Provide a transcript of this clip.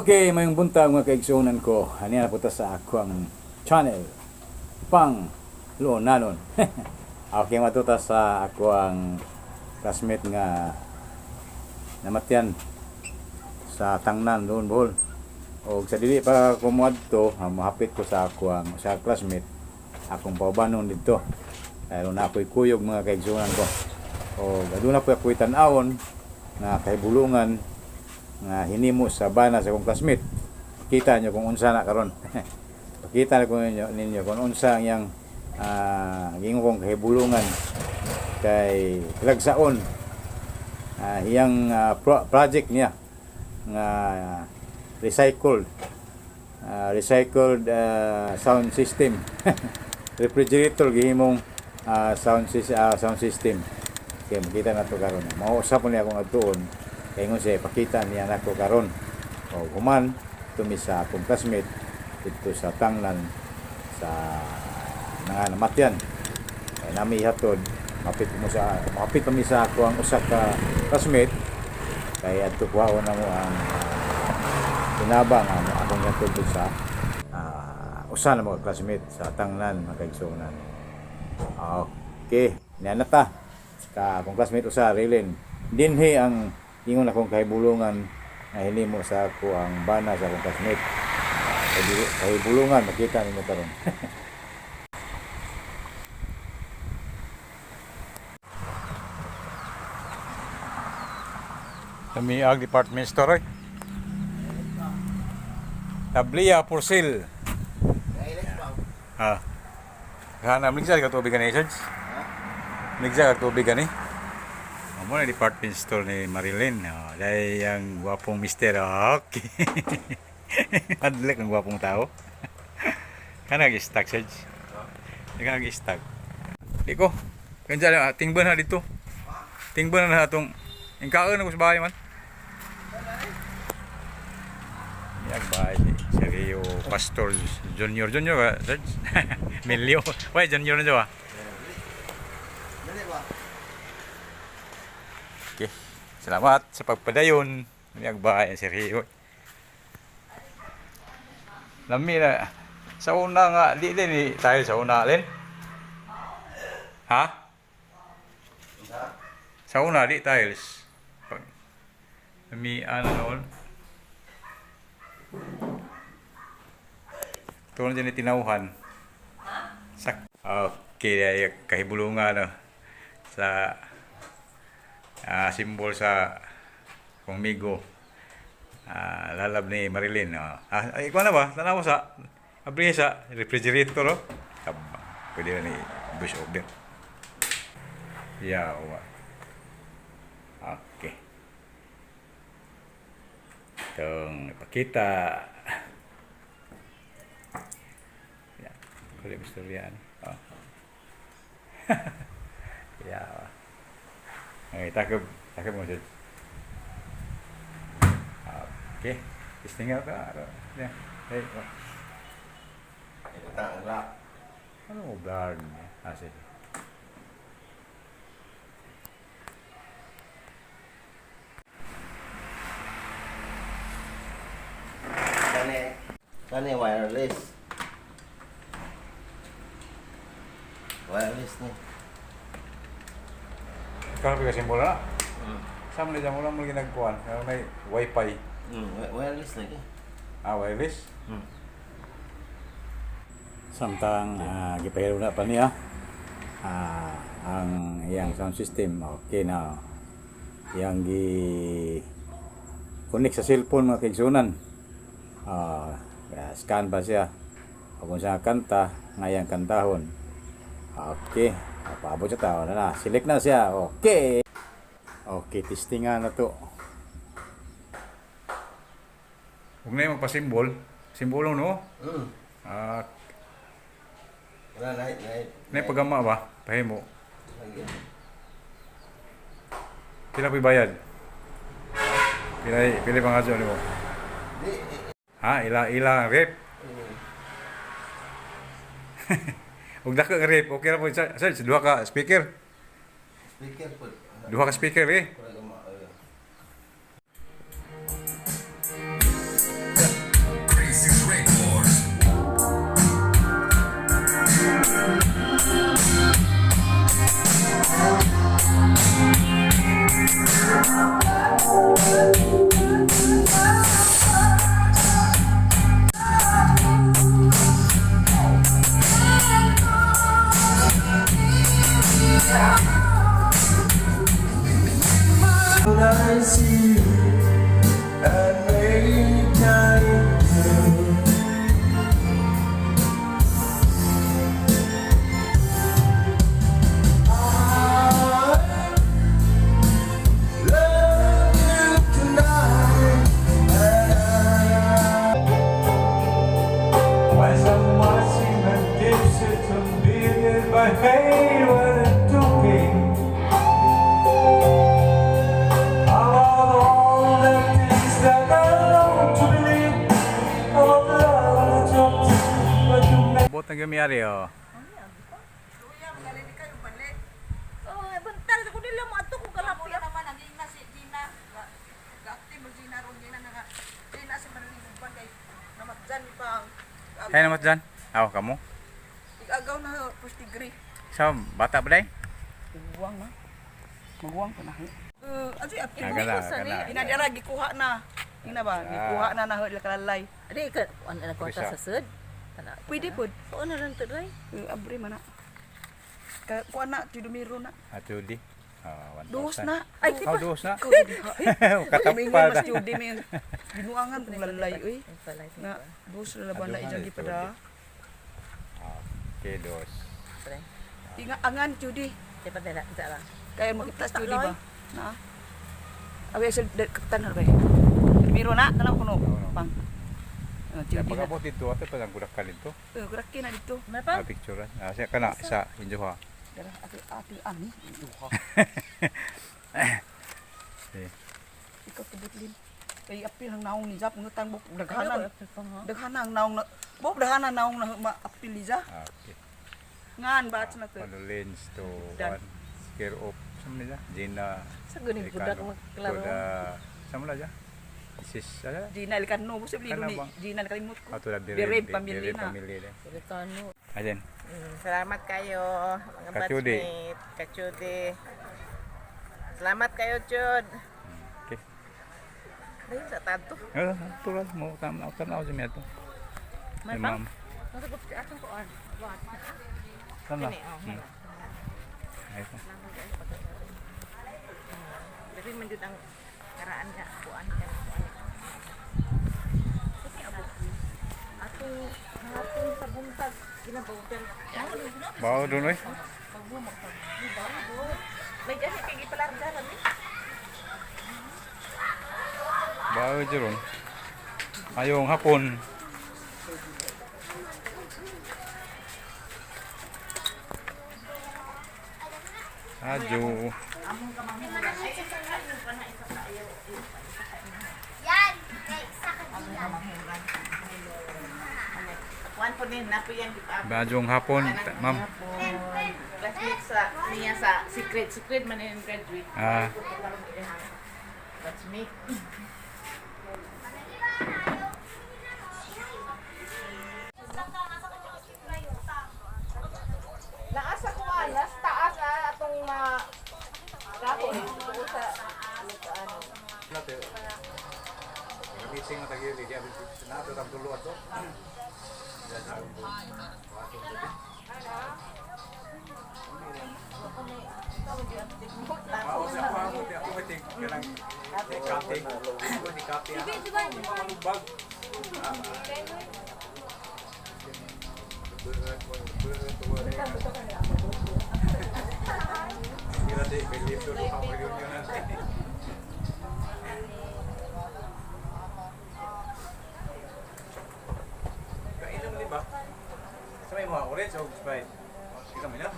Okay, maayong buntag, mga kaigsuonan ko. Ani na punta sa ako ang channel pang Luonanon. Okay, matuta sa ako ang classmate nga namatyan sa Tangnan doon, Bohol. O sa dili pa ko moadto, mohapit ko sa ako ang sa classmate akong paubanon dito. Aron na ako'y kuyog, mga kaigsuonan ko. O aduna po ako'y tan-awon na kahibulungan nga hinimo sa bana sa akong classmate. Kita nyo kung unsa na karon. Pakita na ko ninyo kung unsa ang iyang gingon kong kahibulungan kay lagsaon iyang project niya nga recycled recycled sound system, refrigerator gihimong sound system. Kay makita na to karon. Mao usap po niya akong adtuon kay ingon siya ipakita niya nako karon. O human tumi sa akong classmate dito sa Tangnan sa nga namatyan kay nami ihatod. Mapit pa mi sa ako ang usa ka classmate kay adto kuhaon na mo ang tinabang ang akong ihatod dun sa usa na mga classmate sa Tangnan, mga kaigsuonan. Okay, niya na ta. Ka akong classmate usa Rilin. Dinhi ang ingon akong kahibulungan nga hinimo sa ako ang bana sa akong classmate. Kahibulungan makita ninyo karon. Lamiag department store, oy. Tablia for sale. Ha. Kana mligsa ka tubig ani, Serge? Mligsa ka tubig ani? Amo na department store ni Marilyn. Oh, dahil ang gwapong mister. Okay. Adlek ang gwapong tao. Kana gi-stock, Serge. Di ka nag-stock. Di ko. Kansa na tingban na dito. Tingban na atong ingkaon na ko sa bahay man. Yan bahay si Sergio Pastor Junior. Junior ba, Serge? Milyo. Wait, Junior na siya ba? Dali ba? Okay. Salamat sa pagpadayon. May bahay ang Sergio. Lami na. Sa una nga, di din eh, tayo sa una, Len. Ha? Sa una, di tiles. Pag, lami, ano noon. Ito na dyan itinauhan. Sa, okay, ay, kahibulungan, no? Sa simbol sa Kumigo. Lalab ni Marilyn. Oh. Ay, ikaw na ba? Tanaw mo sa abri sa refrigerator, oh. Taba. Pwede na ni voice over. Yawa. Okay. Itong ipakita. Yan. Kulit istorya. Oh. Yawa. Okay, takip. Takip mo siya. Okay. Testing out ka. Yeah. Hey, oh. Ito ang lock. Ano mo blur niya? Ah, sige. Kani, kani wireless. Wireless ni. Ikaw na simbol na? Saan mo na dyan? Wala mo ginagkuhan. Meron may wifi. Wireless lagi. Ah, wireless? Mm. Samtang gipahiro na pa niya ang iyang sound system, okay na iyang gi connect sa cellphone, mga kaigsuonan. Scan ba siya o kung siya kanta nga iyang kantahon. Okay, paabot siya tao na na select na siya. Okay, okay, testingan na to. Huwag na yung magpasimbol simbolo, no? Ah. Wala na, na. Na pagama ba? Pahimo. Lagi. Pila po'y bayad? Pila pila pa nga mo? Di, eh, Ha, ila ila ang rep. Ug dako ang rep, okay ra po sa sa duha ka speaker. Speaker po. Duha ka speaker eh. Wala gama. I hate when it took me. About all the things that I long to believe. About the love that you but you make. Bot ang gumiyari oh. Oh, bantal ko nila mo ato ko kalapi naman ang ina si Gina. Gaakti mo Gina ron Gina nga. Gina si Marilyn ban kay namatjan mi pa ang Hey namat dyan. Aw kamo. Igagaw na first degree. So bata ba day? Uwang na. Maguwang pa na. Ajoy apil. Ah, kana, kana. Ina dira gikuha na. Ina ba? Gikuha na na kalalay. Di ka ano na kwarta Bisa. sa sud? Tana. Pwede pod. Oo na lang to dai. Abre man na. Ka kuha na tidumiro na. Atudi. Ah, 1,000. Duos na. Ay, di Oh, pa. duos na. Ikaw, di Katapal mas judi may binuangan kung lalay oy. Ay, pala, ito Na pa. duos na laban na Aduhan, ijang eh, gipada. Okay, dos. Pre. Inga angan judi. Di pa dala sa lang. Kaya makita Kita, judi Loy. ba? Na. Awi asal kapitan har bay. Miro na tanaw kuno. Pang. Ah, Ya, judi na. pagabot dito, ato pa lang gudak ka dito. Eh, geraki na dito. May pa? Ah, picture. Ah, siya kana isa injo ha. Dara ati ati ani. Duha. Eh. Ikaw kabutlin. Kay apil ang naong ni Zap ngutang buk Ano daghanan. ba? Daghanan ang naong na. Buk daghanan naong na maapil ni Zap. Ah, okay. Ngan ba na to. Condolence to Dan. one care of sa nila Gina. Sa guning budak Elicano. magklaro. To the sa nila ja. This is ah, Gina Elcano, mo sibli Kana ni ba? Gina nakalimot ko. ato la Bereb pamilya Bereb na. pamilya na. Ilocano. Ayan. Salamat kayo, mga Kachudi. batchmate. Kachudi. Salamat kayo, Chud. Okay. Ayun, sa tanto. Ah, tulad mo tama tama sa miya to. May Ay, pa? ma'am. Nasagot ka atong kuan. Tama. Kini, oh. Ay, ito. Dili man jud ang karaan nga kuan ka kuan. Ato hapon sa buntag ginabawagan. Bawo doon oy. May gani kay gipalargaran ni. Bawo jiron. Ayong hapon. Adyo. Yan! Kay isa ka diyan. Kuan po ni napo yang gipa. Badyong hapon, ma'am. Classmate sa niya sa secret secret man yung graduate. Ah. Batchmate. Naasa ko ah, nasa taas ah, atong ma gapon sa ano. Meeting na tagili, di abi na ato tang tulo ato. Kainom di ba? Sa may mga orange o Sprite? Kita mo na?